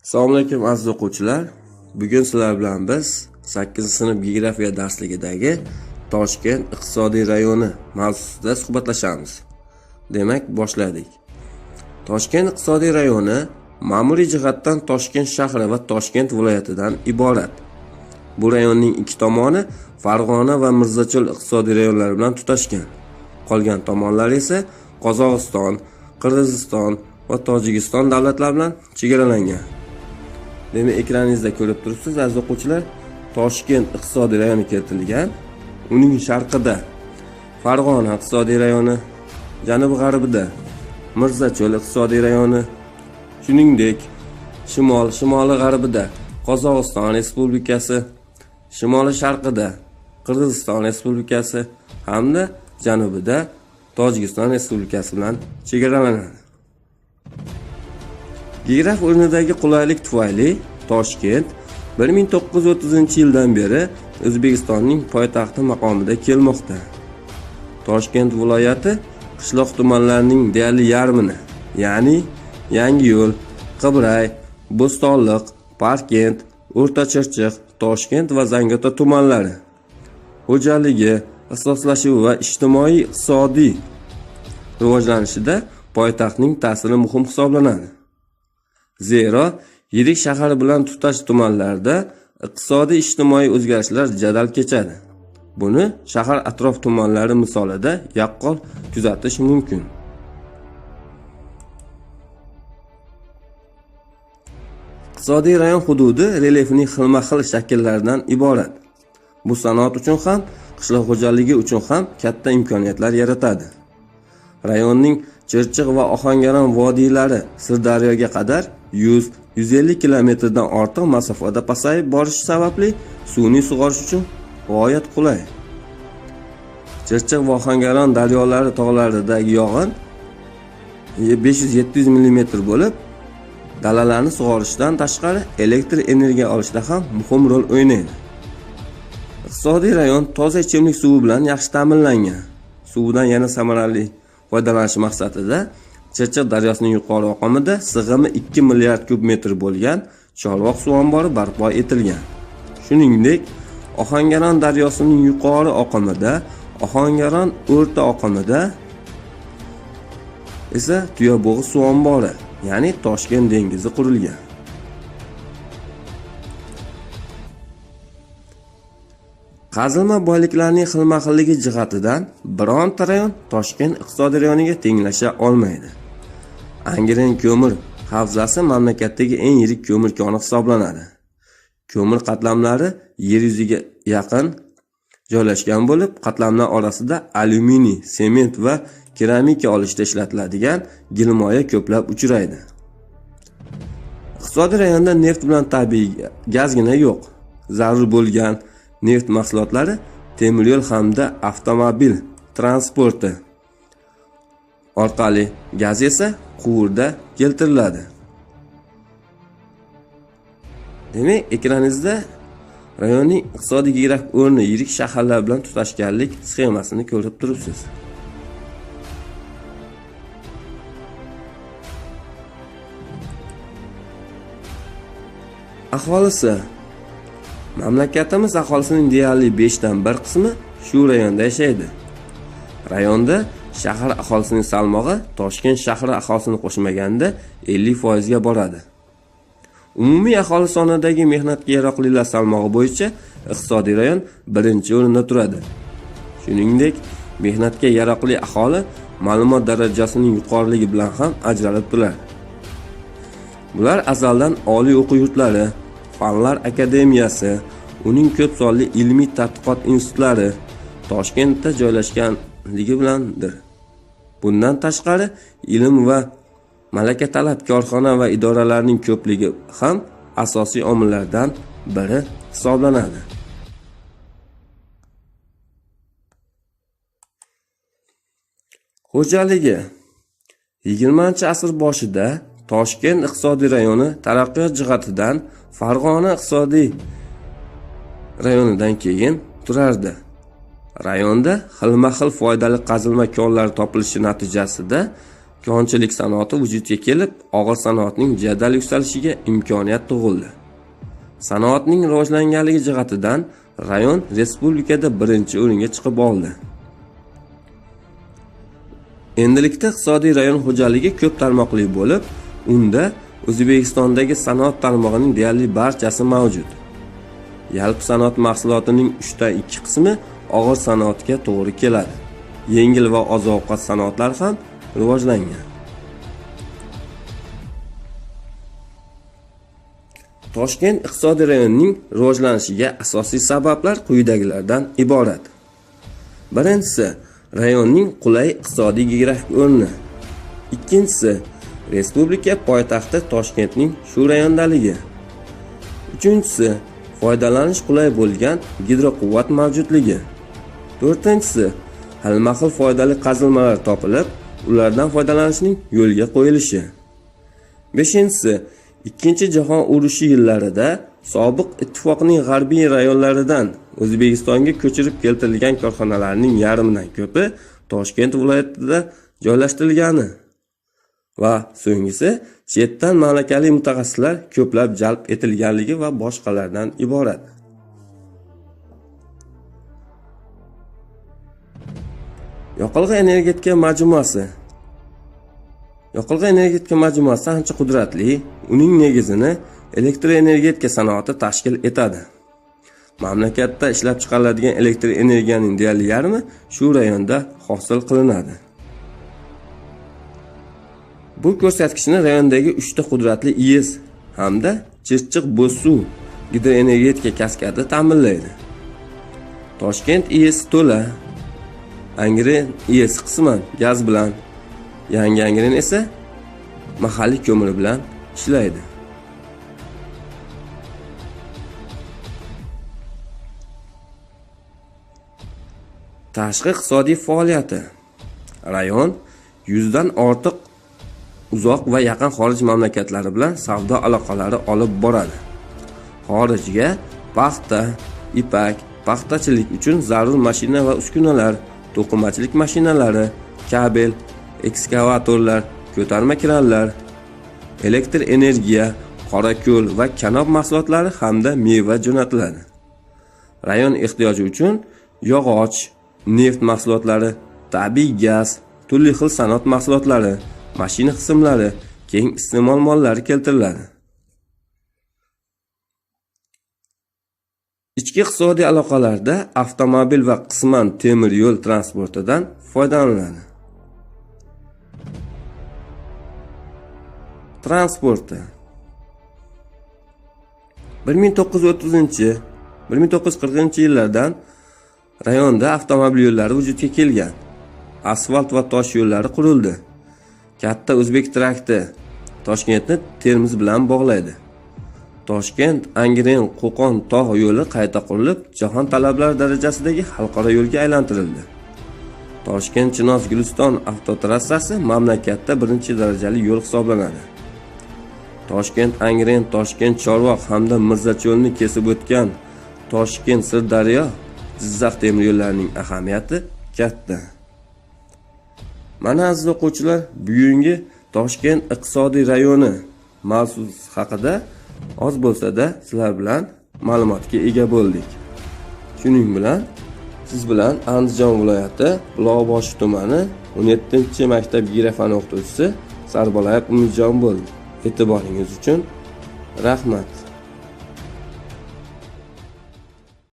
Assalomu alaykum, aziz o'quvchilar. Bugun sizlar bilan biz 8-sinf geografiya darsligidagi Toshkent iqtisodiy rayoni mavzusida suhbatlashamiz. Demak, boshladik. Toshkent iqtisodiy rayoni ma'muriy jihatdan Toshkent shahri va Toshkent viloyatidan iborat. Bu rayonning ikki tomoni Farg'ona va Mirzacho'l iqtisodiy rayonlari bilan tutashgan. Qolgan tomonlari esa Qozog'iston, Qirg'iziston va Tojikiston davlatlari bilan chegaralangan. Demak, ekraningizda ko'rib turibsiz, aziz o'quvchilar, Toshkent iqtisodiy rayoni keltirilgan. Uning sharqida Farg'ona iqtisodiy rayoni, janubi-g'arbida Mirzacho'l iqtisodiy rayoni, shuningdek, shimol, shimoli-g'arbida Qozog'iston Respublikasi, shimoli-sharqida Qirg'iziston Respublikasi hamda janubida Tojikiston Respublikasi bilan chegaralanadi. Geografik o'rnidagi qulaylik tufayli Toshkent 1930-yildan beri O'zbekistonning poytaxti maqomida kelmoqda. Toshkent viloyati qishloq tumanlarining deyarli yarmini, ya'ni Yangiyo'l, Qibray, Bo'stonliq, Parkent, O'rta Chirchiq, Toshkent va Zangiota tumanlari xo'jaligi, ixtisoslashuvi va ijtimoiy iqtisodiy rivojlanishida poytaxtning ta'siri muhim hisoblanadi. Zero, yirik shahar bilan tutash tumanlarda iqtisodiy ijtimoiy o'zgarishlar jadal kechadi. Buni shahar atrof tumanlari misolida yaqqol kuzatish mumkin. Iqtisodiy rayon hududi relyefining xilma-xil shakllaridan iborat. Bu sanoat uchun ham, qishloq xo'jaligi uchun ham katta imkoniyatlar yaratadi. Rayonning Chirchiq va Ohangaron vodiylari Sirdaryoga qadar 100-150 kilometrdan ortiq masofada pasayib borishi sababli suvni sug'orish uchun g'oyat qulay. Chirchiq va Ohangaron daryolari tog'laridagi yog'in 500-700 mm bo'lib, dalalarni sug'orishdan tashqari elektr energiya olishda ham muhim rol o'ynaydi. Iqtisodiy rayon toza ichimlik suvi bilan yaxshi ta'minlangan. Suvdan yana samarali foydalanish maqsadida Chirchiq daryosining yuqori oqimida sig'imi 2 milliard kub metr bo'lgan Chorvoq suv ombori barpo etilgan. Shuningdek, Ohangaron daryosining yuqori oqimida, Ohangaron o'rta oqimida esa Tuyabo'g'iz suv ombori, ya'ni Toshkent dengizi qurilgan. Qazilma boyliklarning xilma-xilligi jihatidan bironta rayon Toshkent iqtisodiy rayoniga tenglasha olmaydi. Angren ko'mir havzasi mamlakatdagi eng yirik ko'mir koni hisoblanadi. Ko'mir qatlamlari yer yuziga yaqin joylashgan bo'lib, qatlamlar orasida alyuminiy, sement va keramika olishda ishlatiladigan gilmoya ko'plab uchraydi. Iqtisodiy rayonda neft bilan tabiiy gazgina yo'q. Zarur bo'lgan neft mahsulotlari temir yo'l hamda avtomobil transporti orqali, gaz esa quvurda keltiriladi. Demak, ekraningizda rayonning iqtisodiy geografik o'rni yirik shaharlar bilan tutashganlik sxemasini ko'rib turibsiz. Aholisi. Mamlakatimiz aholisining deyarli 5 dan 1 qismi shu rayonda yashaydi. Rayonda shahar aholisining salmog'i Toshkent shahri aholisini qo'shmaganda 50% ga boradi. Umumiy aholi sonidagi mehnatga yaroqlilar salmog'i bo'yicha iqtisodiy rayon birinchi o'rinda turadi. Shuningdek, mehnatga yaroqli aholi ma'lumot darajasining yuqoriligi bilan ham ajralib turadi. Bular azaldan oliy o'quv yurtlari, Fanlar akademiyasi, uning ko'p sonli ilmiy tadqiqot institutlari Toshkentda joylashganligi bilandir. Bundan tashqari, ilm va malaka talab korxona va idoralarning ko'pligi ham asosiy omillardan biri hisoblanadi. Xo'jaligi. 20-asr boshida Toshkent iqtisodiy rayoni taraqqiyot jihatidan Farg'ona iqtisodiy rayonidan keyin turardi. Rayonda xilma-xil foydali qazilma konlari topilishi natijasida Konchilik sanoati vujudga kelib, og'ir sanoatning jadal yuksalishiga imkoniyat tug'ildi. Sanoatning rivojlanganligi jihatidan rayon respublikada birinchi o'ringa chiqib oldi. Endilikda iqtisodiy rayon xo'jaligi ko'p tarmoqli bo'lib, unda O'zbekistondagi sanoat tarmog'ining deyarli barchasi mavjud. Yalpi sanoat mahsulotining 2/3 qismi og'ir sanoatga to'g'ri keladi. Yengil va oziq-ovqat sanoatlari ham rivojlangan. Toshkent iqtisodiy rayonining rivojlanishiga asosiy sabablar quyidagilardan iborat. Birinchisi, rayonning qulay iqtisodiy geografik o'rni. Ikkinchisi, respublika poytaxti Toshkentning shu rayondaligi. Uchinchisi, foydalanish qulay bo'lgan gidroquvvat mavjudligi. To'rtinchisi, xilma-xil foydali qazilmalar topilib, ulardan foydalanishning yo'lga qo'yilishi. Beshinchisi, Ikkinchi jahon urushi yillarida sobiq ittifoqning g'arbiy rayonlaridan O'zbekistonga ko'chirib keltirilgan korxonalarning yarmidan ko'pi Toshkent viloyatida joylashtirilgani va so'nggisi, chetdan malakali mutaxassislar ko'plab jalb etilganligi va boshqalardan iborat. Yoqilg'i energetika majmuasi. Yoqilg'i energetika majmuasi ancha qudratli, uning negizini elektroenergetika sanoati tashkil etadi. Mamlakatda ishlab chiqariladigan elektr energiyaning deyarli yarmi shu rayonda hosil qilinadi. Bu ko'rsatkichni rayondagi 3 ta qudratli IES hamda Chirchiq Bo'zsuv gidroenergetika kaskadi ta'minlaydi. Toshkent IES to'la, Angren IES qisman gaz bilan, Yangi Angren esa mahalliy ko'mir bilan ishlaydi. Tashqi iqtisodiy faoliyati. Rayon 100 dan ortiq uzoq va yaqin xorij mamlakatlari bilan savdo aloqalari olib boradi. Xorijga paxta, ipak, paxtachilik uchun zarur mashina va uskunalar, to'qimachilik mashinalari, kabel, ekskavatorlar, ko'tarma kranlar, elektr energiya, qorako'l va kanob mahsulotlari hamda meva jo'natiladi. Rayon ehtiyoji uchun yog'och, neft mahsulotlari, tabiiy gaz, turli xil sanoat mahsulotlari, mashina qismlari, keng iste'mol mollari keltiriladi. Ichki iqtisodiy aloqalarda avtomobil va qisman temir yo'l transportidan foydalaniladi. Transporti. 1930-1940 yillardan rayonda avtomobil yo'llari vujudga kelgan. Asfalt va tosh yo'llari qurildi. Katta O'zbek trakti Toshkentni Termiz bilan bog'laydi. Toshkent Angren Qo'qon tog' yo'li qayta qurilib, jahon talablari darajasidagi xalqaro yo'lga aylantirildi. Toshkent Chinoz Guliston avtotrassasi mamlakatda birinchi darajali yo'l hisoblanadi. Toshkent Angren Toshkent Chorvoq hamda Mirzacho'lni kesib o'tgan Toshkent Sirdaryo Jizzax temir yo'llarining ahamiyati katta. Mana aziz o'quvchilar, bugungi Toshkent iqtisodiy rayoni mavzusi haqida oz bo'lsa-da sizlar bilan ma'lumotga ega bo'ldik. Shuning bilan siz bilan Andijon viloyati Buloqboshi tumani 17-maktab geografiya fani o'qituvchisi Sarbolayev Umidjon bo'ldi. E'tiboringiz uchun rahmat.